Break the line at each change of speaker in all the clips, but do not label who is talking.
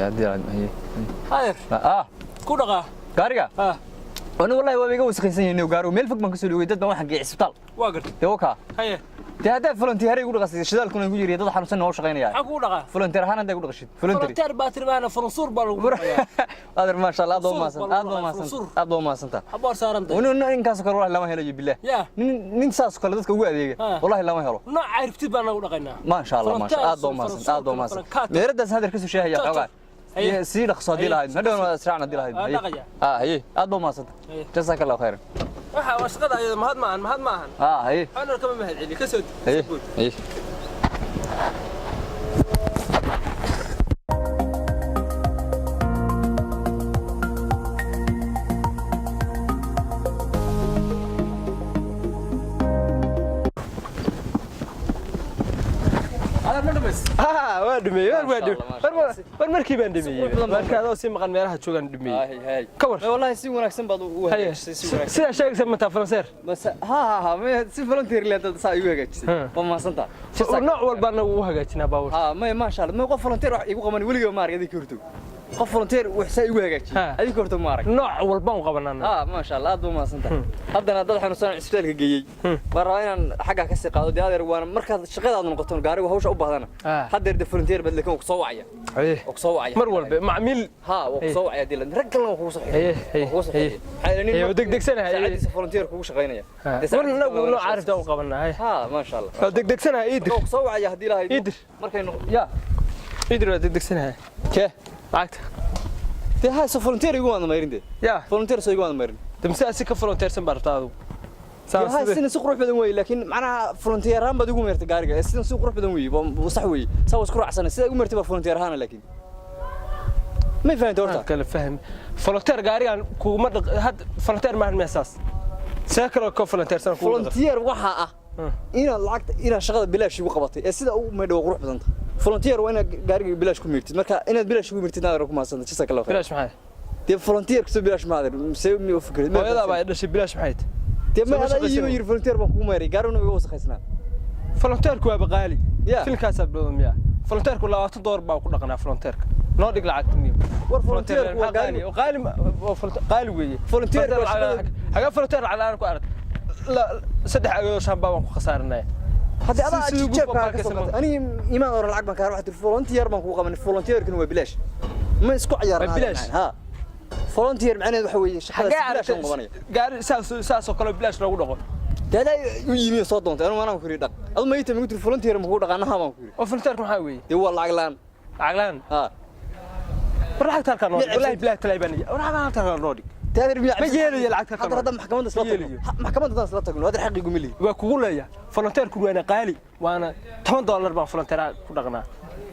Haddii aad haye.
Adeer.
Ah.
Ku dhaqaa.
Gaariga.
Ah.
Anigu wallahi waa iga wasaqaysan yihiin gaarigu. Meel fog baan kasoo dhigay, dad baan waxaan geeyay isbitaal.
Waa gartay.
Dee wakaa.
Haye.
Dee haddaa volunteer igu dhaqasay, shidaalkuna igu yiri dad xanuunsan noo shaqaynaya.
Maxaa kugu dhaqaa?
Volunteer ahaan haddaa igu dhaqashid, voluntary.
Volunteer baa tirmaana, faransuur baa lagu dhaqayaa.
Adeer, maasha Allah, aad baa umahadsan, aad baa umahadsan, aad baa umahadsantaa.
Xaboor saaran tahay.
Nin ninkaasoo kale wallahi lama helayo, bilaah.
Ya.
Nin saas oo kale dadka ugu adeega wallahi lama helo.
Nooca rabtid baan nagu dhaqaynaa.
Maasha Allah, maasha, aad baa umahadsan, aad baa umahadsan. Meeradaas hadeer kasoo sheehaya xoogaa. Sii dhaqso haddii lahayd, hadhown waa israacna haddii lahayd. Ah, haye, aad baa umahadsanta, jazaaka Allahu khayran.
Waxa waa shaqada ayada, mahad maahan, mahad maahan.
Ah, haye.
Waxaan kama mahad celi ka soo.
Haye, haye.
Waa dhameeyey, waa dhameeyey, war markii baan dhameeyey, marka adoo sii maqan meelaha joogaan dhameeyey. Ka war?
Wallahi si wanaagsan baad u hagaajisay, si wanaagsan.
Sidaa sheegaysa mataa faranseer.
Bas ha ha ha, ma si volunteer leedahay saa igu hagaajisay. Waa mahadsantaa.
Nooc walba anagu u hagaajinaa baabuur.
Ha, may, maasha Allah, ma qof volunteer wax igu qaban weligaa ma arag adinka hortow. Qof volunteer wax saa igu hagaajiyay adinka hortow ma arag.
Nooc walbaan u qabanaa.
Ha, maasha Allah, aad baa mahadsantahay. Haddana dad xanuunsan isbitaalka geeyey baan rabaa inaan xaggaa ka sii qaado. Dee adeer, waana markaad shaqadaadu noqoto gaarigu hawsha u baahdana, haddeer dee volunteer baad, laakiin waa ku soo wacaya, waa ku soo wacaya.
Mar walba macmiil.
Ha, waa ku soo wacaya dii rag kalena waa kugu soo xigay, waa kugu soo xigay.
Waa degdegsanahay.
Saacadiisa volunteer kugu shaqaynaya.
War nagu nooc carifta u qabanaa.
Ha, maasha Allah.
Waa degdegsanahay, iidir.
Waa ku soo wacaya haddii lahayd.
Iidir.
Markay noqo ya.
Iidir, waa degdegsanahay.
Kee?
Lacagta.
Dee ha, soo volunteer igu waana mayrin dee.
Ya.
Volunteer soo igu waana mayrin.
Damse asi ka volunteersan baa rabtaa adigu.
Ha, sidan si qurux badan weeye, laakiin macnaha volunteer ahaan baad igu meertay gaariga. Sidan si qurux badan weeye, waa sax weeye, saa waa isku raacsanay. Sidaa igu meertay baa volunteer ahaana, laakiin may fahantay horta?
Kala fahmi, volunteer gaarigan kuguma dhaq had volunteer maahan meesaas, see kaloo ka volunteersan kugu dhaq.
Volunteer waxaa ah inaad lacagta, inaad shaqada bilaash igu qabatay ee sida ugu maydho waa qurux badanta. Volunteer waa inaad gaariga bilaash ku meertid. Marka inaad bilaash ugu meertid naadar ku mahadsanta, jazaaka Allahu khayr.
Bilaash maxay?
Dee volunteer kusoo bilaash maadir see mi u fikrid?
Hooyadaa baa dhashay, bilaash maxay?
Dee ma adaa iyuu yiri volunteer baan kugu meeray, gaariguna iga wasakhaysnaa.
Volunteerku waaba qaali.
Ya.
Filkaasaa bilowda miyaa? Volunteerku $20 baa ku dhaqnaa. Volunteerka noo dhig lacagta miyo.
War volunteerku waa gaari.
Qaali, qaali weeye.
Volunteerku waa shaqada.
Hagaa volunteer lacag la'aan ku arag? Saddex agoodoo shaambaa baan ku khasaaranaya.
Haddii adaa jeebkaaga ka soo qatay, anigi imaan oran lacag baan kaa waxaa tiri volunteer baan kugu qabanay. Volunteerkuna waa bilaash, ma isku ciyaarnaa?
Bilaash.
Ha, volunteer macnaheedu waxa weeye shaqada si bilaash aan qabanaya.
Gaari saas saasoo kale bilaash loogu dhaqo?
Dee adaa u yimi soo doontay, anu anaan ku yiri dhaq. Adu ma ii timi tiri volunteer ma kugu dhaqaanaha baan ku yiri.
Oo volunteerku maxaa weeye?
Dee waa lacag la'aan.
Lacag la'aan?
Ha.
War lacagta halkaa noo dhig, wallahi bilaah talay baan, war lacagta halkaa noo dhig. Ma yeelayo lacagta.
Hadda hadda maxkamadda isla tagno, maxkamadda haddaan isla tagno, hadda xaqiigu ma lihi.
Waa kugu leeyahay. Volunteerku waana qaali, waana $10 baan volunteer ku dhaqnaa.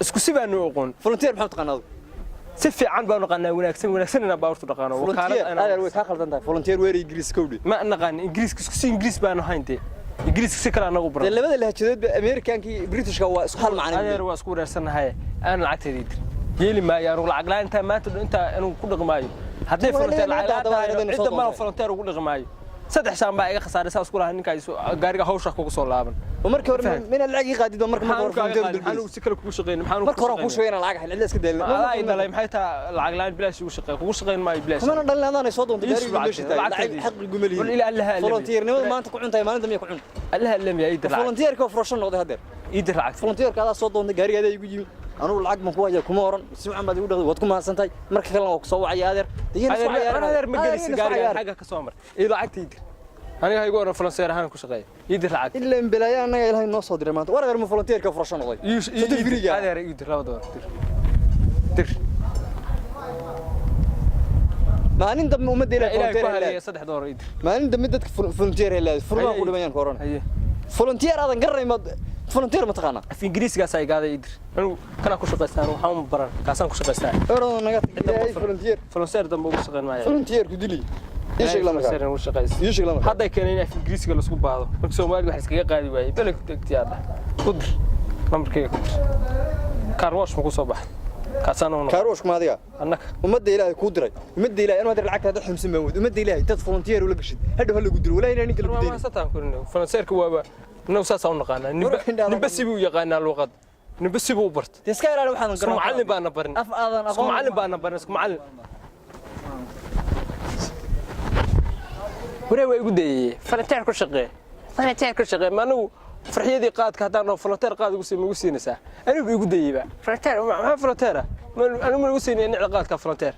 Isku si baanu aqoon.
Volunteer maxaa taqaanaa adigu?
Si fiican baanu naqaanaa, wanaagsan, wanaagsan inaan baabuurtu dhaqaano.
Volunteer, adeer, way kaa khaldan tahay. Volunteer weer Ingiriis kowdhi.
Ma naqaan Ingiriiska, isku si Ingiriis baanu hayn. Dee Ingiriiska si kale anagu
dee
baran.
Labada lahjadood ba Amerikaankii Britishka waa isku hal macno.
Adeer, waa isku wareersanahay. Aan lacagteeda dir yeeli maayo anugu lacag la'aan intaa maanta intaa anugu ku dhaqi maayo. Hadday volunteer lacag la'aan tahay, cidda mana volunteer ugu dhaqi maayo. Saddex shaan baa iga khasaaray, saas ku lahaa ninkaa gaariga hawsha kugu soo laaban.
Markii hore mina lacag ii qaadid marka marka hore volunteer
dulbilis anigu si kale kugu shaqeyn maxaan?
Marka hore ku shaqeyn lacag hayn cidla iska daalin.
Adaa ay dhalay, maxay taa lacag la'aan bilaash ugu shaqeyn? Kugu shaqeyn maayo bilaash.
Kumana dhalin, adaan ay soo doontay gaariga meesha tahay lacag xaqi gumalihi.
Wal ilaa Allaha.
Volunteernimada maanta ku cuntahay, maalinta miya ku cun?
Allaha lam yaa ii dir lacag.
Volunteerka furasho noqday haddeer.
Ii dir lacag.
Volunteerka adaa soo doontay gaariga, adaa igu yimi. Anugu lacag baan ku haya kuma oran. Si wacan baad igu dhaqday, waad ku mahadsantahay. Marka kalena waa ku soo wacaya adeer.
Adeer, ma gelisi gaariga xagga ka soo mar. Ii lacagta ii dir. Aniga ha igu oran volunteer ahaan ku shaqeeya. Ii dir lacag.
Ilaa balaayo annaga Ilaahay noo soo diray maanta. War adeer, ma volunteerka furasho noqday?
Adeer, ii dir $2, dir, dir.
Maalin dambe ummadda Ilaahay
volunteer
volunteer
helay $3 ii dir.
Maalin dambe dadka volunteer helay furmaan ku dhimayaan ku oran. Volunteer aadan garanay, ma volunteer ma taqaanaa?
Af Ingiriisigaas ay gaaday, ii dir. Anigu kana ku shaqaystaan waxaan u baran kaasaan ku shaqaystaa.
Oran naga ilaahay volunteer.
Volunteer dambe ugu shaqayn maayo.
Volunteer ku dili, ii sheeg lama
volunteer ugu shaqays.
Ii sheeg lama.
Hadday keeneen in af Ingiriisiga la isku baahdo, marka Soomaaliga wax iskaga qaadi waayey beleg degtiyaadha. Ku dir lambarkayga, ku dir. Car wash ma ku soo baxay kaasaan u?
Car wash ma adiga?
Annaka.
Ummadda Ilaahay kuu diray, ummadda Ilaahay anuu hadda lacagta hadda xumsan baan wad. Ummadda Ilaahay dad volunteer ula gashid hadhow ha lagu dilo, walaahi inaan ninka lagu
deyn. Sataan kurin volunteerka waaba innagu saasaan u naqaanaa. Ninba si buu yaqaanaa luuqad. Ninba sibuu u barta.
Dee iska ilaali waxaadan
Isku
garan.
macallin baana barin.
Af aadan
Isku
aqoon.
macallin baana barin, isku macallin. Waree, waa igu dayayey volunteer ku shaqee, volunteer ku shaqee. Ma anigu farxiyadii qaadka haddaan dhaho volunteer qaad igu sii, ma igu siinaysaa? Anigu igu dayeyba volunteer, maxaa volunteer ah? Anigu ma igu siinaya nicda qaadka volunteer.